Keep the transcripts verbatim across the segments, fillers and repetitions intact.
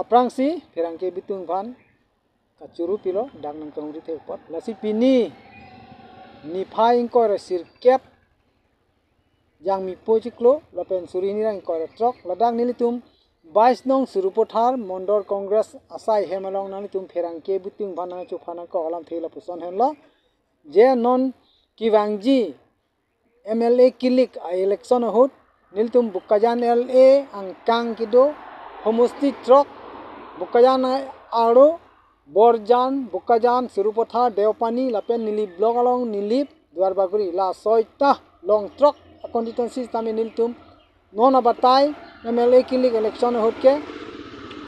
aphrangsi pherangke bitung aphan kachuru pilo, dak nang kahumri thek apot. Lasi pini niphai ingkoi ra sirkep Jangmi po chiklo lapen suri hini ra ingkoi ra throk, ladak nelitum bais nong Sarupathar Mandal Congress asai hem along nanglitum pherangke bitung aphan nangchuphan nangkok alamthe lapuson henlo. Je non kevangji M L A kilik a-election ahut nelitum Bokajan L A angkang kedo homosti throk, Bokajan aro Borjan, Bokajan, Sarupathar, Deopani lapen Nilip block along Nilip, Duarbagori, la soita long throk a-constituency sitame nelitum non abatai M L A kilik election ahut ke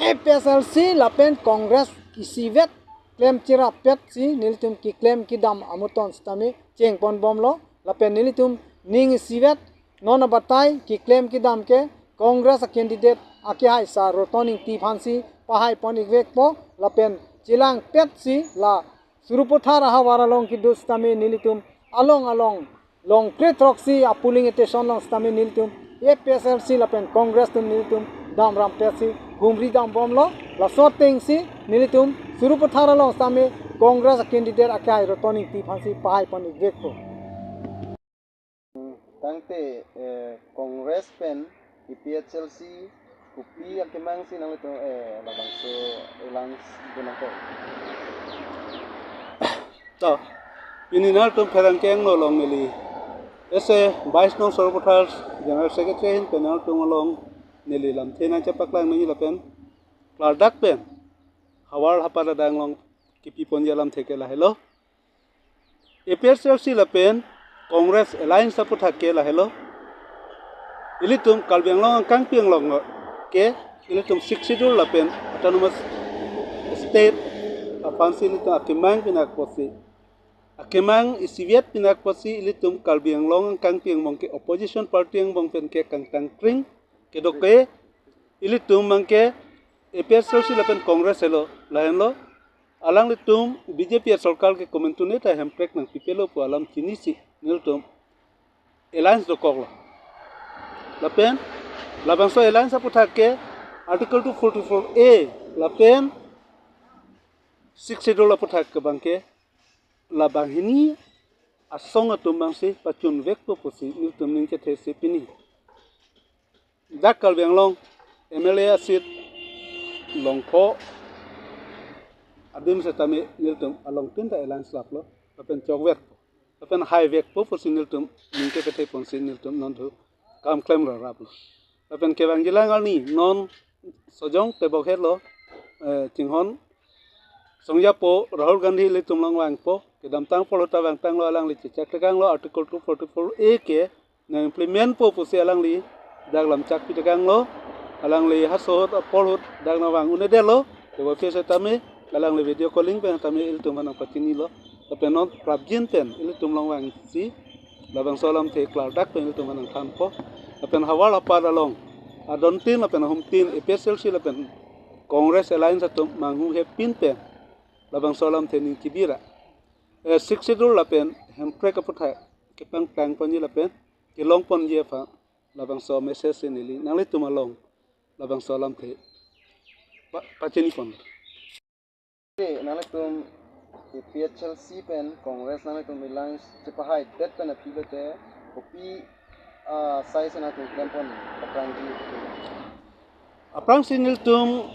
A P H L C lapen Congress isivet klem chirapet si nelitum keklem kedam amuton sitame chengpon bomlo. Lapen nelitum ning isivet non abatai keklem kedam ke Congress a-candidate akehai sar Roton Ingti aphansi pahai pon-ikvekpo lapen chelangpet si la Sarupathar ahavar along kedo sitame nelitum along along long kre throksi a-polling station along sitame nelitum A P H L C lapen Congress atum nelitum damrampet si humri dam bomlo. Laso atengsi nelitum Sarupathar along sitame Congress a-candidate akehai Roton Ingti aphansi pahai pon-ikvekpo. Tangte, eh, Congress pen A P H L C kopi akemang si nanglitum, eh, labangso alliance dun nangkok? To, pini nangtum pherangke angno along neli, ese bais nong Sarupathar General Secretary ahin pen nangtum along neli lamthe nangchepaklang nangji lapen klardak pen havar hapat adang along kepi ponji alamthe ke lahelo. A P H L C lapen Congress alliance aputhak ke lahelo. Ilitum Karbi Anglong angkangpi along ke ilitum Sixth Schedule lapen Autonomous State aphansi ilitum akemang pinak apotsi, akemang isivet pinak apotsi ilitum Karbi Anglong angkangpi angbong ke opposition party angbong pen ke kangtangkring kedo ke ilitum abang ke A P H L C lapen Congress helo, lahenlo. Alanglitum B J P asorkar ke komantu neta Hemprek nangpipelo pu alam chinisi nelitum alliance dokoklo. Lapen labangso alliance aputhak ke Article two forty-four A lapen Sixth Schedule aputhak ke abang ke labang hini asong atum abangsi pachunvekpo pusi nelitum ning chethe si pini dak Karbi Anglong M L A a-seat longpo adim setame nelitum along tin ta alliance laplo, lapen chokvekpo, lapen haivekpo pusi nelitum ning kepethe ponsi nelitum non thu kam klem raraplo. Lapen kevangjilang arni non sojong tebok hetlo, eh, chinghon songjapo Rahul Gandhi ilitum along vangpo, kedamtang apor ahut ta vangtanglo, alangli chechak tekanglo Article two forty-four A ke nang-implement po pusi alangli dak lamchak pitekanglo, alangli haso ahut apor ahut dak nangvang un-edetlo, tebok setame alangli video calling pen tame ilitum aphan nangpachinilo. Lapen non prapjin pen ilitum along vangsi labangso alamthe klardak pen ilitum aphan nangthanpo. Lapen havar hapat along adon tin lapen ahum tin A P H L C lapen Congress alliance atum manghuhepin pen labangso alamthe ning chibi ra, eh, Sixth Schedule lapen Hemprek aputhak kepangplang ponji lapen kelong ponji aphan labangso message si neli nanglitum along labangso alamthe pa-, pachini pon. Oke, nanglitum A P H L C pen Congress nanglitum alliance chepahaidet pen aphi lote kopi, ah, asai si nangtum klem pon paprangji? Aphrangsi nelitum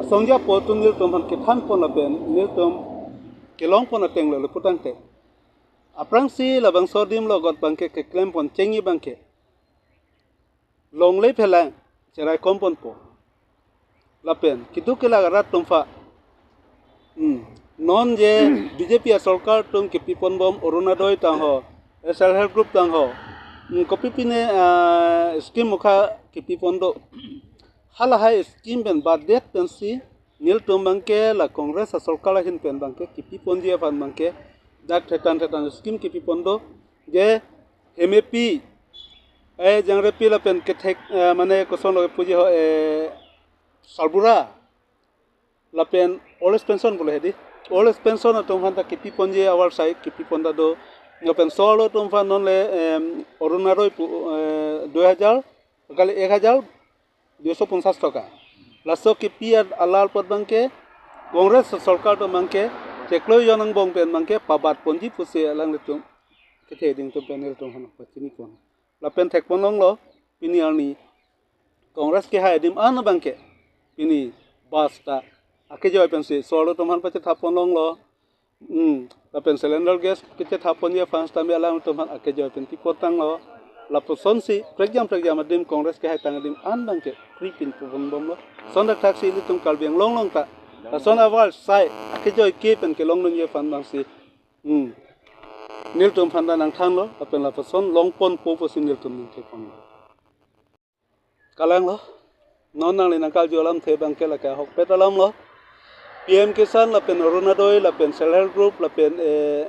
asongjapo atum nelitum aphan kethan pon lapen nelitum kelong pon ateng lo putangte, aphrangsi labangso adim logot abang ke keklem pon chengji abang ke longle phelang cherai kom ponpo. Lapen keduk kelak arat atum aphan, hmm, non je B J P asorkar atum kepi pon bom Orunodoi tangho, Self Help Group tangho, hmm, kopi pine, ah, scheme mukha kepi pon do. Halahai scheme pen badet pensi nelitum abang ke la Congress asorkar ahin pen abang ke kepi ponji aphan abang ke dak thetan thetan scheme kepi pon do. Je hemepi, eh, jangrepi lapen kethek, eh, mane kosonlo puji ho, eh, sarbura lapen old age pension bole hedi. Old age pension atum aphan ta kepi ponji avarsai kepi pon ta do. Lapen solo atum aphan non le, em, Orunodoi pu, eh, dui hajar, kali ek hajar দুইশ পঞ্চাশ taka. Laso kipi alar apot abangke Congress sorkar atum abangke chiklo jon angbong pen abangke pabat ponji pusi alanglitum kethe ding atum pen nelitum aphan pachini pon. Lapen thekpon longlo, pini arni Congress kehai adim an abangke pini bus ta akejoi pensi so-arlo atum aphan pachethap pon longlo. Hmm, lapen cylinder gas kachethap ponji aphan sitame alangtum aphan akejoi pen pi pon tanglo. Lapusonsi prekjam prekjam adim Congress kehai tang adim an abangke kri pin pubon bomlo. Lason thakthaksi ilitum Karbi Anglong along ta lason aval sai akejoi ke pen kelong dunji aphan abangsi, hmm, nelitum aphan ta nangthanlo, lapen lapuson long ponpo pusi nelitum ningje ponlo. Kalanglo, non nangli nangkarju alamthe abangke lake ahokpet alamlo. P M Kisan lapen Orunodoi lapen Self Help Group lapen, eh,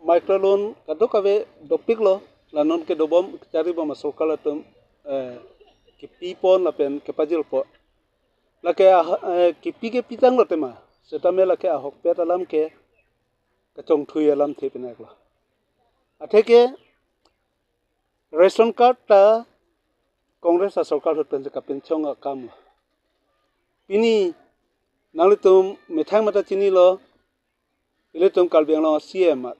micro loan kadokave dopiklo, la non kedobom kacharibom asorkar atum, eh, kipi pon lapen kepajirpo. Lake ah-, eh, kipi ke pitanglo tema, setame lake ahokpet alam ke kachongthui alamthe pinaklo. Atheke ration card ta Congress asorkar ahut pensi kapinchong akamlo. Pini nanglitum methang mata chinilo, ilitum Karbi Anglong a-C M a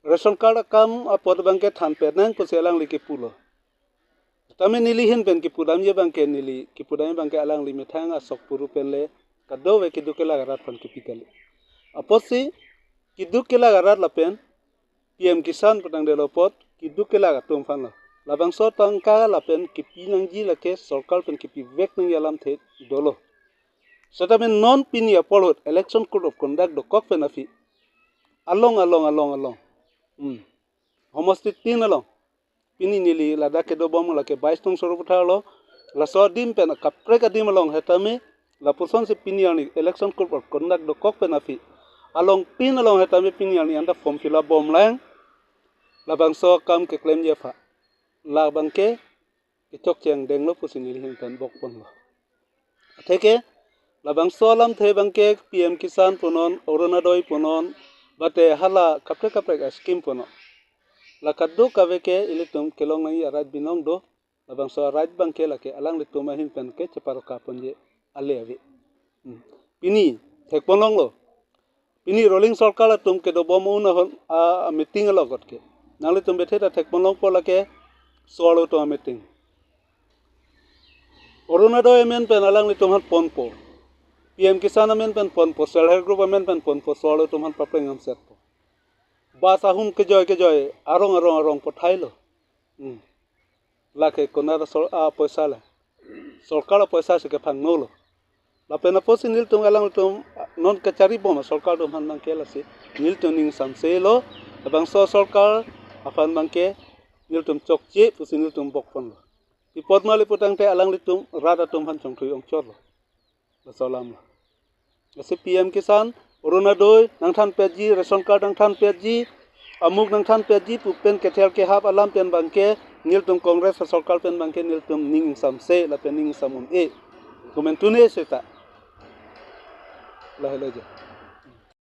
ration card akam apot abangke thanpet nang pusi alangli kipulo. Tame neli ahin pen kipudamji abangke, neli kipudamji abangke alangli methang asok puru penle kadokave keduk kelak arat aphan kipi kali. Apotsi keduk kelak arat lapen P M Kisan putang delo apot keduk kelak atum aphanlo. Labangso tangka lapen kipi nangji lake sorkar pen kipivek nangji alamthe dolo. Setame non pini apor ahut Election Code of Conduct dokok pen aphi along, along, along, along, hmm, homosti tin along, pini neli ladak kedobom lake bais nong Sarupathar lo. Laso adim pen akaprek adim along setame lapusonsi pini arni Election Code of Conduct dokok pen aphi along tin along setame pini arni anta form fill up bomlang. Labangso akam keklemji aphan labangke kechokche angdenglo pusi neli ahin pen bok ponlo. Atheke labangso alamthe abangke P M Kisan punon, Orunodoi punon, mate hala kaprek kaprek a-scheme punon, la kadokave ke ilitum kelong nangji a-right binong do. Labangso a-right abangke lake alanglitum ahin pen ke cheparoka ponji ale ave. Hmm. Pini thekpon longlo. Pini ruling sorkar atum kedobom un ahon a, a-meeting along kot ke nanglitum bethe ta thekpon longpo lake so-arlo atum a-meeting. Orunodoi amen pen alanglitum aphan ponpo. P M Kisan amen pen ponpo, Self Help Group amen pen ponpo, so-arlo atum aphan papreng amsetpo. Bus ahum kejoi kejoi arong arong arong pathailo. Hmm. Lake konat asor-, apoisa le. Sorkar apoisa si kephangnolo. Lapen apotsi nelitum alangtum non kacharibom asorkar atum aphan abangke lasi nelitum ning ingsamselo. Labangso sorkar aphan abangke nelitum chokche pusi nelitum bok ponlo. Pi apot ma le putangte alanglitum rat atum aphan chongthui ongchotlo. Laso alamlo. Lasi P M Kisan, Orunodoi nangthanpetji, ration card nangthanpetji, amuk nangthanpetji pu pen kethel kehap alam pen abangke nelitum Congress asorkar pen abangke nelitum ning ingsamse lapen ning ingsam un-e. Komantu ne seta. Lahelo je.